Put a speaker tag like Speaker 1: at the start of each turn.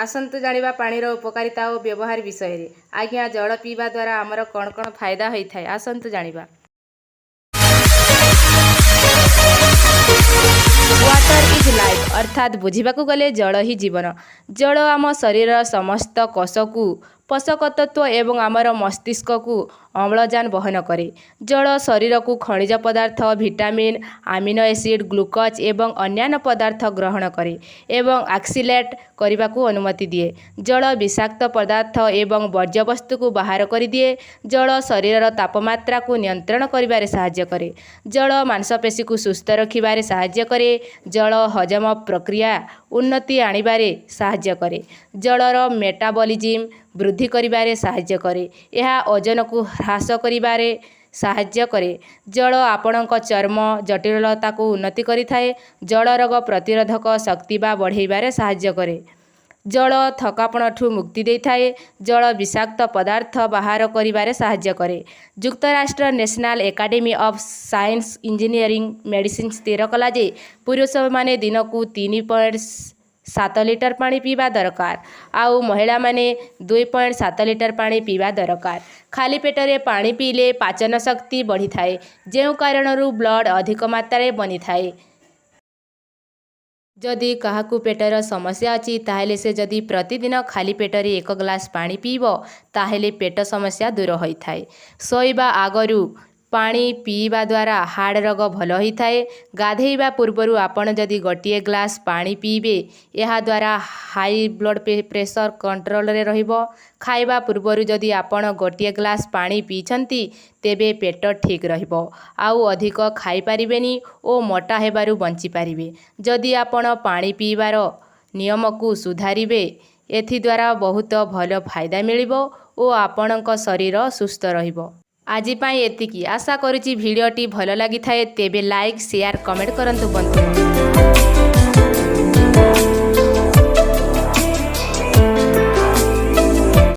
Speaker 1: ଆସନ୍ତୁ ଜାଣିବା ପାଣିର ଉପକାରିତା ଓ ବ୍ୟବହାର ବିଷୟରେ। ଆଜ୍ଞା, ଜଳ ପିଇବା ଦ୍ୱାରା ଆମର କ'ଣ କ'ଣ ଫାଇଦା ହୋଇଥାଏ, ଆସନ୍ତୁ ଜାଣିବା। Water is life, ଅର୍ଥାତ୍ ବୁଝିବାକୁ ଗଲେ ଜଳ ହିଁ ଜୀବନ। ଜଳ ଆମ ଶରୀରର ସମସ୍ତ କୋଷକୁ ପୋଷକ ତତ୍ତ୍ୱ ଏବଂ ଆମର ମସ୍ତିଷ୍କକୁ ଅମ୍ଳଜାନ ବହନ କରେ। ଜଳ ଶରୀରକୁ ଖଣିଜ ପଦାର୍ଥ, ଭିଟାମିନ୍, ଆମିନୋ ଏସିଡ୍, ଗ୍ଲୁକୋଜ୍ ଏବଂ ଅନ୍ୟାନ୍ୟ ପଦାର୍ଥ ଗ୍ରହଣ କରେ ଏବଂ ଆକ୍ସିଲେଟ୍ କରିବାକୁ ଅନୁମତି ଦିଏ। ଜଳ ବିଷାକ୍ତ ପଦାର୍ଥ ଏବଂ ବର୍ଜ୍ୟବସ୍ତୁକୁ ବାହାର କରିଦିଏ। ଜଳ ଶରୀରର ତାପମାତ୍ରାକୁ ନିୟନ୍ତ୍ରଣ କରିବାରେ ସାହାଯ୍ୟ କରେ। ଜଳ ମାଂସପେଶୀକୁ ସୁସ୍ଥ ରଖିବାରେ ସାହାଯ୍ୟ କରେ। ଜଳ ହଜମ ପ୍ରକ୍ରିୟା ଉନ୍ନତି ଆଣିବାରେ ସାହାଯ୍ୟ କରେ। ଜଳର ମେଟାବଲିଜିମ୍ ବୃଦ୍ଧି କରିବାରେ ସାହାଯ୍ୟ କରେ। ଏହା ଓଜନକୁ ହ୍ରାସ କରିବାରେ ସାହାଯ୍ୟ କରେ। ଜଳ ଆପଣଙ୍କ ଚର୍ମ ଜଟିଳତାକୁ ଉନ୍ନତି କରିଥାଏ। ଜଳ ରୋଗ ପ୍ରତିରୋଧକ ଶକ୍ତି ବା ବଢ଼େଇବାରେ ସାହାଯ୍ୟ କରେ। ଜଳ ଥକାପଣଠୁ ମୁକ୍ତି ଦେଇଥାଏ। ଜଳ ବିଷାକ୍ତ ପଦାର୍ଥ ବାହାର କରିବାରେ ସାହାଯ୍ୟ କରେ। ଯୁକ୍ତରାଷ୍ଟ୍ର National Academy of Science, Engineering, Medicine ସ୍ଥିର କଲା ଯେ ପୁରୁଷମାନେ ଦିନକୁ 3.7 ଲିଟର ପାଣି ପିଇବା ଦରକାର ଆଉ ମହିଳାମାନେ 2.7 ଲିଟର ପାଣି ପିଇବା ଦରକାର। ଖାଲି ପେଟରେ ପାଣି ପିଇଲେ ପାଚନ ଶକ୍ତି ବଢ଼ିଥାଏ, ଯେଉଁ କାରଣରୁ ବ୍ଲଡ଼ ଅଧିକ ମାତ୍ରାରେ ବନିଥାଏ। ଯଦି କାହାକୁ ପେଟର ସମସ୍ୟା ଅଛି, ତାହେଲେ ସେ ଯଦି ପ୍ରତିଦିନ ଖାଲି ପେଟରେ ଏକ ଗ୍ଲାସ୍ ପାଣି ପିଇବ, ତାହେଲେ ପେଟ ସମସ୍ୟା ଦୂର ହୋଇଥାଏ। ଶୋଇବା ଆଗରୁ ପାଣି ପିଇବା ଦ୍ୱାରା ହାର୍ଟ ରୋଗ ଭଲ ହୋଇଥାଏ। ଗାଧେଇବା ପୂର୍ବରୁ ଆପଣ ଯଦି ଗୋଟିଏ ଗ୍ଲାସ୍ ପାଣି ପିଇବେ, ଏହାଦ୍ୱାରା ହାଇ ବ୍ଲଡ଼ ପ୍ରେସର କଣ୍ଟ୍ରୋଲରେ ରହିବ। ଖାଇବା ପୂର୍ବରୁ ଯଦି ଆପଣ ଗୋଟିଏ ଗ୍ଲାସ୍ ପାଣି ପିଇଛନ୍ତି, ତେବେ ପେଟ ଠିକ୍ ରହିବ ଆଉ ଅଧିକ ଖାଇପାରିବେନି ଓ ମୋଟା ହେବାରୁ ବଞ୍ଚିପାରିବେ। ଯଦି ଆପଣ ପାଣି ପିଇବାର ନିୟମକୁ ସୁଧାରିବେ, ଏଥିଦ୍ୱାରା ବହୁତ ଭଲ ଫାଇଦା ମିଳିବ ଓ ଆପଣଙ୍କ ଶରୀର ସୁସ୍ଥ ରହିବ। ଆଜି ପାଇଁ ଏତିକି। ଆଶା କରୁଛି ଭିଡ଼ିଓଟି ଭଲ ଲାଗିଥାଏ। ତେବେ ଲାଇକ୍, ସେୟାର, କମେଣ୍ଟ କରନ୍ତୁ ବନ୍ଧୁଗଣ।